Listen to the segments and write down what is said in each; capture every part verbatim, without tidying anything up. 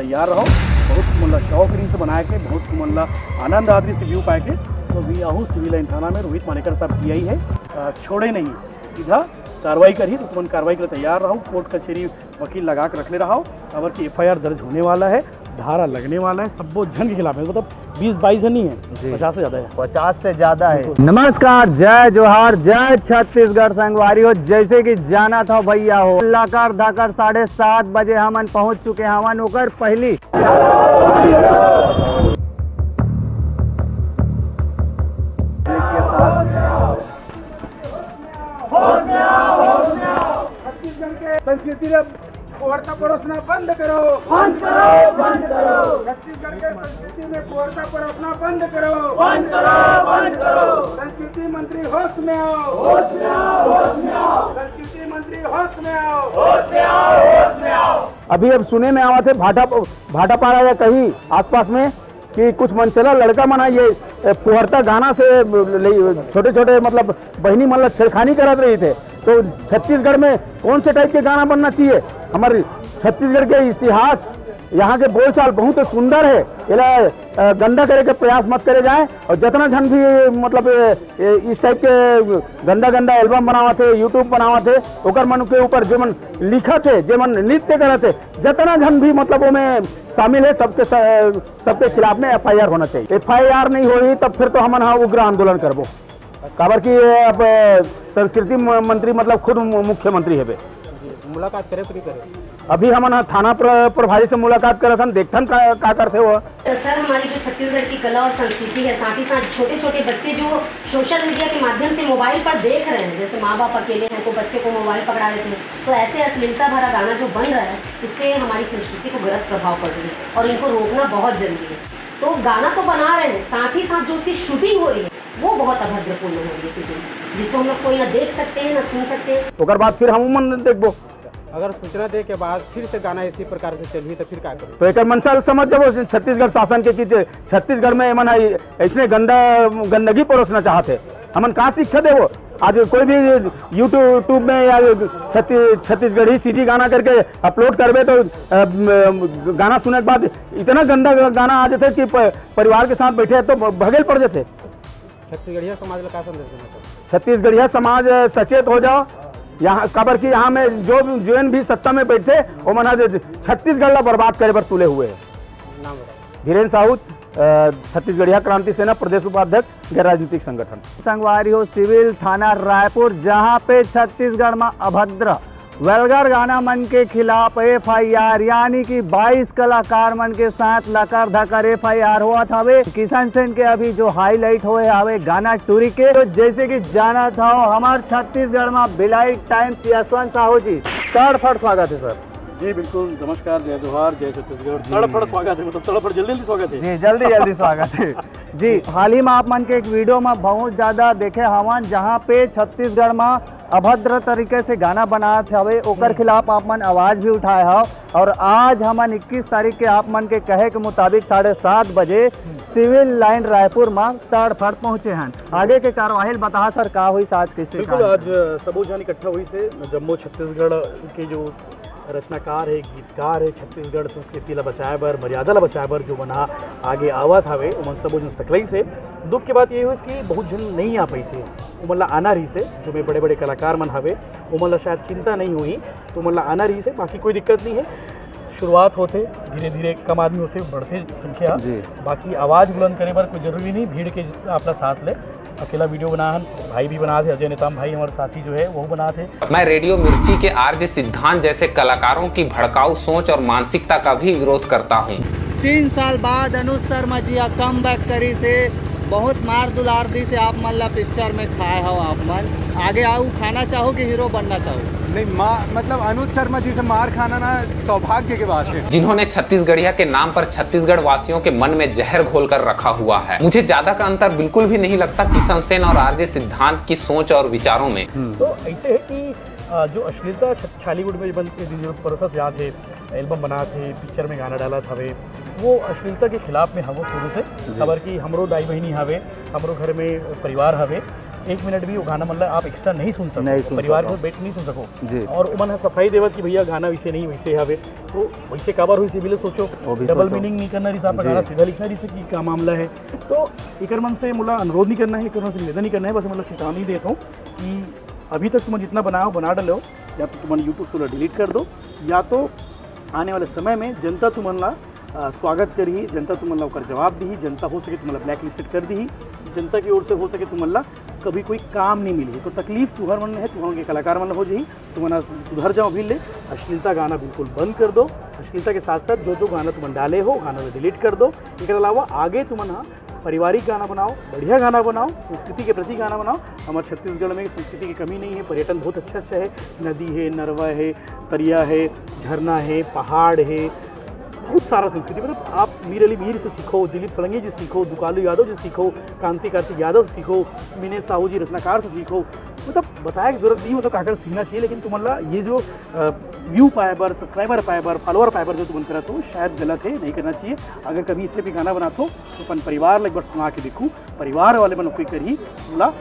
तैयार रहो। बहुत तुमन ला शौक रहिस बनाए के, बहुत तुमन ला आनंद आत रहिस व्यू पाए के। तो अभी आहू सिविल लाइन थाना में रोहित मानेकर साहब पीआई है, अ, छोड़े नहीं, सीधा कार्रवाई करही। तो तुमन कार्रवाई के लिए तैयार रहो, कोर्ट कचहरी वकील लगा के रखले रहो, काबर कि एफआईआर दर्ज होने वाला है, धारा लगने वाला है, सब्बो झन के खिलाफ है। मतलब बीस बाईस झन नहीं है, जी। पचास से ज्यादा है। पचास से ज्यादा है। बिल्कुल। नमस्कार, जय जोहार, जय छत्तीसगढ़ संगवारी हो। जैसे कि जानत हो भैया हो, लकर धकर साढ़े सात बजे हमन पहुंच चुके हवन। ओकर पहली छत्तीसगढ़ के संस्कृति रे फुहरता परोसना बंद करो। बंद करो, बंद करो। छत्तीसगढ़ के संस्कृति में फुहरता परोसना बंद करो। बंद करो, बंद करो। संस्कृति मंत्री होश में आओ। होश में आओ, होश में आओ। संस्कृति मंत्री होश में आओ। होश में आओ, होश में आओ। अभी अब सुने में आवत हे भाटा, भाटापारा या कहीं आसपास में कि कुछ मनचला लड़का मन ह ये, ए, फुहरता गाना से ले, छोटे-छोटे मतलब बहिनी मन ला छेड़खानी करत रहिथे। तो छत्तीसगढ़ में कौन से टाइप के गाना बनना चाहिए? हमारे छत्तीसगढ़ के इतिहास, यहाँ के बोलचाल बहुत सुंदर है। एला, अ, गंदा करे के प्रयास मत करे जाए। और जितना झन भी मतलब, ए, ए, इस टाइप के गंदा गंदा एल्बम बनावत हे, YouTube बनावत हे, ओकर मन के ऊपर जे मन लिखत हे, जे मन नृत्य करत हे, जितना झन भी मतलब ओमे शामिल है, सबके स-, सबके खिलाफ में एफआईआर होना चाहिए। एफआईआर नहीं होही तब फिर तो हमन ह उग्र आंदोलन करबो, काबर कि ये अब संस्कृति म-, मंत्री मतलब खुद मु-, मुख्यमंत्री हेबे। मुलाकात करे तो नहीं करे? अभी हमन ह थाना प्र-, प्रभारी से मुलाकात करत हन, देखथन का, का करथे वो। तो सर, हमारी जो छत्तीसगढ़ की कला और संस्कृति है, साथ ही साथ छोटे छोटे बच्चे जो सोशल मीडिया के माध्यम से मोबाइल पर देख रहे हैं, जैसे माँ बाप अकेले हैं तो बच्चे को मोबाइल पकड़ा देते हैं, तो ऐसे अश्लीलता भरा गाना जो बन रहा है, उससे हमारी संस्कृति को गलत प्रभाव पड़ रही है और इनको रोकना बहुत जरूरी है। तो गाना तो बना रहे हैं, साथ ही साथ जो उसकी शूटिंग हो रही है, वो बहुत अभद्रपूर्ण हो रही है शूटिंग, जिसको हम लोग कोई ना देख सकते हैं, ना सुन सकते हैं। ओकर बाद फिर हम मन देखबो। अगर सूचना दे के बाद फिर से गाना इसी प्रकार से चलही तो फिर का करी? तो एकर मंशा ल समझ जाबो छत्तीसगढ़ शासन के कि जे छत्तीसगढ़ में एमन ह ऐसने गंदा, गंदगी परोसना चाहत हे। हमन का शिक्षा देबो? आज कोई भी YouTube में या छत्ती-, छत्तीसगढ़ी सीजी गाना करके अपलोड करबे तो, अ, म-, गाना सुने के बाद इतना गंदा गाना आ जाथे कि प-, परिवार के साथ बैठे तो भ-, भगेल पड़ जाथे। छत्तीसगढ़िया समाज ला का संदेश देना चाहते? छत्तीसगढ़िया समाज सचेत हो जाओ। यहाँ काबर कि यहाँ में जो भी, जेन भी सत्ता में बैठे, ओमन ह छत्तीसगढ़ ला बर्बाद करे बर तुले हुए हे। नाम बताओ। धीरेन साहू, अ, छत्तीसगढ़िया क्रांति सेना प्रदेश उपाध्यक्ष, गैर राजनीतिक संगठन। संगवारी हो, सिविल थाना रायपुर, जहाँ पे छत्तीसगढ़ में अभद्र वल्गर गाना मन के खिलाफ एफआईआर, यानी कि बाईस कलाकार मन के साथ लकर धकर एफआईआर होवत हवे। किशन सेन के अभी जो हाईलाइट होए हवे गाना चोरी के, तो जैसे कि जानत हव, हमार छत्तीसगढ़ में बिलाई टाइम्स यशवंत साहू जी, तड़फड़ स्वागत है सर। जी बिल्कुल, नमस्कार, जय जोहार, जय छत्तीसगढ़। जी। तड़फड़ स्वागत है, मतलब तड़फड़ जल्दी जल्दी स्वागत है। जी, जल्दी जल्दी स्वागत है। जी, हाल ही में आप मन के एक वीडियो में बहुत ज्यादा देखे हवन, जहाँ पे छत्तीसगढ़ में अभद्र तरीके से गाना बनात हवे, ओकर हम्म। खिलाफ आप मन आवाज भी उठाए हव। और आज हमन इक्कीस तारीख के आप मन के कहे के मुताबिक साढ़े सात बजे हम्म। सिविल लाइन रायपुर में तड़फड़ पहुंचे हन। आगे के कार्यवाही ल बता सर, का होइस आज, कैसे बिल्कुल, का आज, अ, सबो झन इकट्ठा होइस हे, जम्मो छत्तीसगढ़ के जो रचनाकार हे, गीतकार हे, छत्तीसगढ़ संस्कृति ला बचाए बर, मर्यादा ला बचाए बर जो मन ह आगे आवत हवे, ओमन सबो झन सकलाइस हे। दुख के बात ये होइस कि बहुत झन नहीं आ पाइस हे, ओमन ला आना रहिस हे, जो में बड़े-बड़े कलाकार मन हवे, ओमन ला शायद चिंता नहीं होही, तो ओमन ला आना रहिस हे, बाकी कोई दिक्कत नहीं हे। शुरुआत होथे, धीरे-धीरे कम आदमी होथे, बढ़थे संख्या। जी। बाकी आवाज बुलंद करे बर कोई जरूरी नहीं, भीड़ के अपना साथ ले। अकेला वीडियो बना हन, भाई भी बनात हे, अजय नेताम भाई हमारे साथी जो है वो बनात हे। मैं रेडियो मिर्ची के आरजे सिद्धांत जैसे कलाकारों की भड़काऊ सोच और मानसिकता का भी विरोध करता हूँ। तीन साल बाद अनुज शर्मा जी ह कमबैक करिस हे। बहुत मार दुलार दिस हे आप मन ला, पिक्चर में खाए हव आप मन, आगे अउ खाना चाहो कि हीरो बनना चाहो? नहीं, माँ, मतलब अनुज शर्मा जी से मार खाना ना सौभाग्य के बात है। जिन्होंने छत्तीसगढ़िया के नाम पर छत्तीसगढ़ वासियों के मन में जहर घोल कर रखा हुआ है। मुझे ज्यादा का अंतर बिल्कुल भी नहीं लगता किशन सेन और आरजे सिद्धांत की सोच और विचारों में। तो ऐसे है कि, अ, जो अश्लीलता छ-, छालीवुड में बन-, जो परोसत जात हे, एल्बम बनात हे, पिक्चर में गाना डालत हवे, वो अश्लीलता के खिलाफ में हवो शुरू से। जी। काबर कि हमरो दाई बहिनी हवे, हमरो घर में परिवार हवे, एक मिनट भी वो गाना मतलब आप एक्स्ट्रा नहीं सुन सको, नहीं सुन परिवार सको। के बैठ नहीं सुन सको। जी। और ओमन ह सफाई देवत कि भैया गाना वैसे नहीं, वैसे हवे, तो वैसे काबर होइस, ये भी ले सोचो। वो भी डबल सोचो। मीनिंग नहीं करना रहिस, आप जी। गाना सीधा लिखना रहिस कि का मामला है। तो एकर मन से मोला अनुरोध नहीं करना है, एकर मन से निवेदन नहीं करना है, बस मतलब चेतावनी देत हूँ कि अभी तक तुमन जितना बनाओ, बना डालो, या तो तुमन यूट्यूब से डिलीट कर दो, या तो आने वाले समय में जनता तुमन ला अ, स्वागत करही, जनता तुमन ला ओकर जवाब दिही, जनता हो सके तुमन ला ब्लैक लिस्टेड कर दिही, जनता की ओर से हो सके तुमन ला कभी कोई काम नहीं मिली। तो तकलीफ तुहर मन है, तुहर के कलाकार मन ला हो जाही, तुमन सुधर जाओ अभी ले। अश्लीलता गाना बिल्कुल बंद कर दो। अश्लीलता के साथ साथ जो जो गाना तुमन डाले हो, गाना ला डिलीट कर दो। एकर अलावा आगे तुमन हा पारिवारिक गाना बनाओ, बढ़िया गाना बनाओ, संस्कृति के प्रति गाना बनाओ। हमारे छत्तीसगढ़ में संस्कृति की कमी नहीं है, पर्यटन बहुत अच्छा अच्छा है, नदी है, नरवा है, तरिया है, झरना है, पहाड़ है, बहुत सारा संस्कृति। मतलब आप मीर अली मीर से सीखो, दिलीप षडंगी जी सीखो, दुकालू यादव जी सीखो, कांति कार्तिक यादव से सीखो, विनय साहू जी रचनाकार से सीखो। मतलब बताए की जरूरत नहीं, मतलब काकर सीखना चाहिए, लेकिन तुमन ला ये जो व्यू पाए बर, सब्सक्राइबर पाए बर, फॉलोअर पाए बर जो तुमन करत हो, शायद गलत है, नहीं करना चाहिए। अगर कभी इस टाइप के गाना बनात हो तो अपन परिवार ला एक बार सुना के देखू, परिवार वाले मन कोई करही, पूरा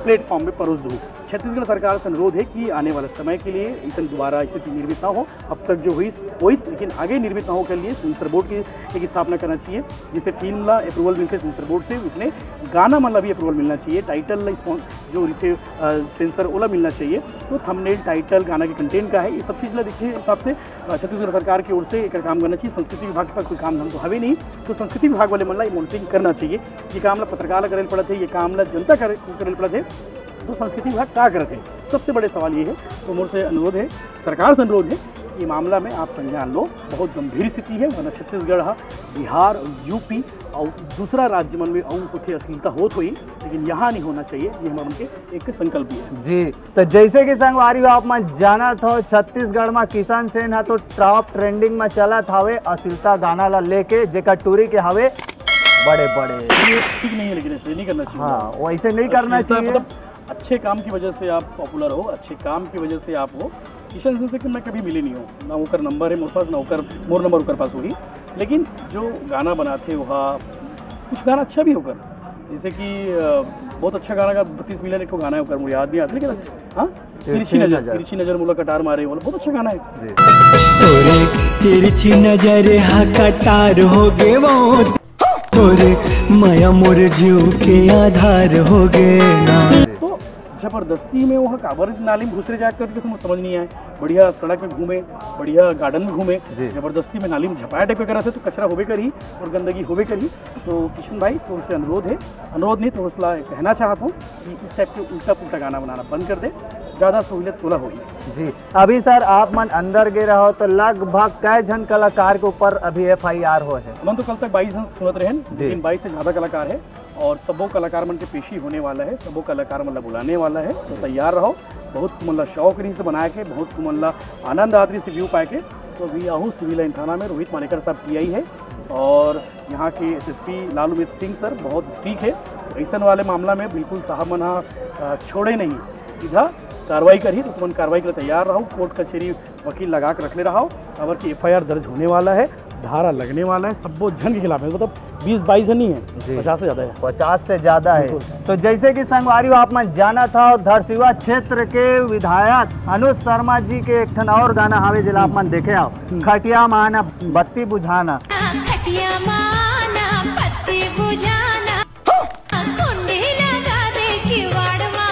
प्लेटफॉर्म में परोस दू। छत्तीसगढ़ सरकार से अनुरोध है कि आने वाले समय के लिए ऐसा दोबारा स्थिति निर्मित ना हो। अब तक जो हुई होइस, लेकिन आगे निर्मित ना हो के लिए सेंसर बोर्ड की एक स्थापना करना चाहिए, जिससे फिल्म ला अप्रूवल मिलते सेंसर बोर्ड से, उसने गाना मन ला भी अप्रूवल मिलना चाहिए, टाइटल ला स्पॉन-, जो रहिथे सेंसर ओला मिलना चाहिए। तो थंबनेल, टाइटल, गाना के कंटेंट का है, ये सब चीज़ ला देखे हिसाब से अ, छत्तीसगढ़ सरकार की ओर से एक काम करना चाहिए। संस्कृति विभाग के पास कोई काम धाम तो हवे नहीं, तो संस्कृति विभाग वाले मन ला मॉनिटरिंग करना चाहिए। ये काम ला पत्रकार ला करे पड़त है, ये काम ला जनता करे, करे पड़त है, तो संस्कृति विभाग का करत है? सबसे बड़े सवाल ये है। तो मोर से अनुरोध है, सरकार से अनुरोध है, ये मामला में आप संज्ञान लो, बहुत गंभीर स्थिति है, वरना छत्तीसगढ़ हा बिहार, यूपी और दूसरा राज्य मन में अउ होथे अश्लीलता होत होई, लेकिन यहाँ नहीं होना चाहिए। ये हमारे मन के एक संकल्प भी है। जी, तो जैसे कि संगवारी हो, आप मन जानत हो, छत्तीसगढ़ में किशन सेन हा तो टॉप ट्रेंडिंग में चलत हवे अश्लीलता गाना ला लेके, जेकर टूरी के हवे बड़े बड़े। ये ठीक नहीं है, लेकिन ऐसे नहीं करना चाहिए। हाँ, वैसे नहीं करना अश्लीलता चाहिए। मतलब अच्छे काम की वजह से आप पॉपुलर हो, अच्छे काम की वजह से आप हो। किशन सेन से कि मैं कभी मिले नहीं हूँ, ना ओकर नंबर है मोर पास, ना ओकर मोर नंबर ओकर पास होही। लेकिन जो गाना बनाथे वहाँ कुछ गाना अच्छा भी ओकर, जैसे कि अ, बहुत अच्छा गाना का बत्तीस मिलियन एक ठो गाना है ओकर, मुझे याद नहीं आता, लेकिन अच्छा, हाँ, तिरछी नजर, तिरछी नजर मोला कटार मारे, बोला बहुत अच्छा गाना है। तोरे तिरछी नजर हा कटार हो गे वो, तोरे माया मोर जीव के आधार हो गे ना। तो जबरदस्ती में वहाँ काबर नाली में घुसरे जाए करके तो मुझे समझ नहीं आए। बढ़िया सड़क में घूमे, बढ़िया गार्डन में घूमे, जी। जबरदस्ती में नाली में झपाया टाइप का करे से तो कचरा होबे करही और गंदगी होबे करही। तो किशन भाई, तुमसे अनुरोध है, अनुरोध नहीं, तुमसे कहना चाहता हूँ कि इस टाइप के उल्टा पुल्टा गाना बनाना बंद कर दे, ज़्यादा सहूलियत तोला होगी। जी, अभी सर, आप मन अंदर गे रहो तो लगभग कै झन कलाकार के ऊपर अभी एफ आई आर हो है? हमन तो कल तक बाईस जन सुनत रहे, लेकिन बाईस से ज़्यादा कलाकार है और सबो कलाकार मन के पेशी होने वाला है, सबो कलाकार मन ला बुलाने वाला है, तो तैयार रहो। बहुत तुमन ला शौक रही से बनाए के, बहुत तुमन ला आनंद आत रही से व्यू पाए के। तो अभी आहू सिविल लाइन थाना में रोहित मानेकर साहब टी आई है और यहाँ के एस एस पी लालू मित सिंह सर बहुत स्ट्रिक्ट है। ऐसन वाले मामला में बिल्कुल साहब मन हा, अ, छोड़े नहीं, सीधा कार्रवाई करही। तो तुमन कार्रवाई के लिए तैयार रहो, कोर्ट कचहरी वकील लगा के रखले रहो, काबर कि एफ आई आर दर्ज होने वाला है, धारा लगने वाला है, सब्बो झन के खिलाफ है, मतलब बीस बाईस जन नहीं है, जी। पचास से ज़्यादा है। पचास से ज्यादा है। तो जैसे कि संगवारी हो, आप मन जानत हो, धरसीवा क्षेत्र के विधायक अनुज शर्मा जी के एक ठन और गाना हवे, जेला आप मन देखे हो, खटिया माना बत्ती बुझाना। खटिया माना पत्ती बुझाना, कुंडी लगा दे किवाड़वा।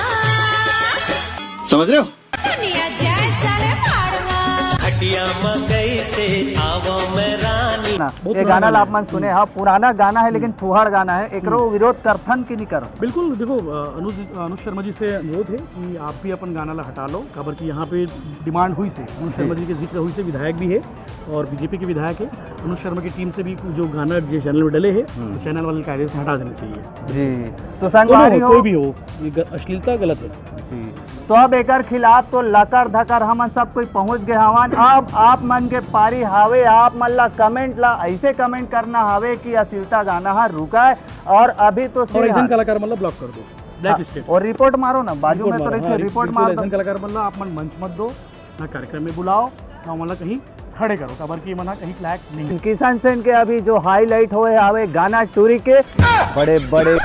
समझ रहे हो? दुनिया जाए साले पाड़वा। खटिया में कैसे आवा मैं रानी। ये गाना ला आप मन सुने हो, पुराना गाना है लेकिन फुहड़ गाना है, एकरो विरोध करथन कि नहीं करो? बिल्कुल, देखो, अ, अनुज अनुज शर्मा जी से अनुरोध है कि आप भी अपन गाना ला हटा लो, काबर कि यहाँ पे डिमांड हुई से अनुज शर्मा जी के जिक्र हुई से, विधायक भी है और बी जे पी के विधायक है। अनुज शर्मा की टीम से भी जो गाना जिस चैनल में डले है, तो चैनल वाले कायदे से हटा देना चाहिए। जी, तो दोनों संगवारी हो, हो, कोई भी हो, ये ग-, अश्लीलता गलत है। जी, तो अब एकर खिलाफ तो लकर धकर हमन सब कोई पहुंच गए हवन। अब आप मन के पारी हावे, आप मन ला कमेंट ला ऐसे कमेंट करना हावे कि अश्लीलता गाना हा रुकाए और अभी तो और सिर्फ ऐसा कलाकार मतलब ब्लॉक कर दो, ब्लैक लिस्टेड। और रिपोर्ट मारो ना, बाजू में तो रही थी, रिपोर्ट मार दो। ऐसा कलाकार मतलब आप मन मंच मत दो, ना कार्यक्रम में बुलाओ, ना मतलब कहीं खड़े करो, काबर कि ये मना कहीं लायक नहीं। किशन सेन के अभी जो हाईलाइट होए हावे गाना टूरी के, बड़े बड़े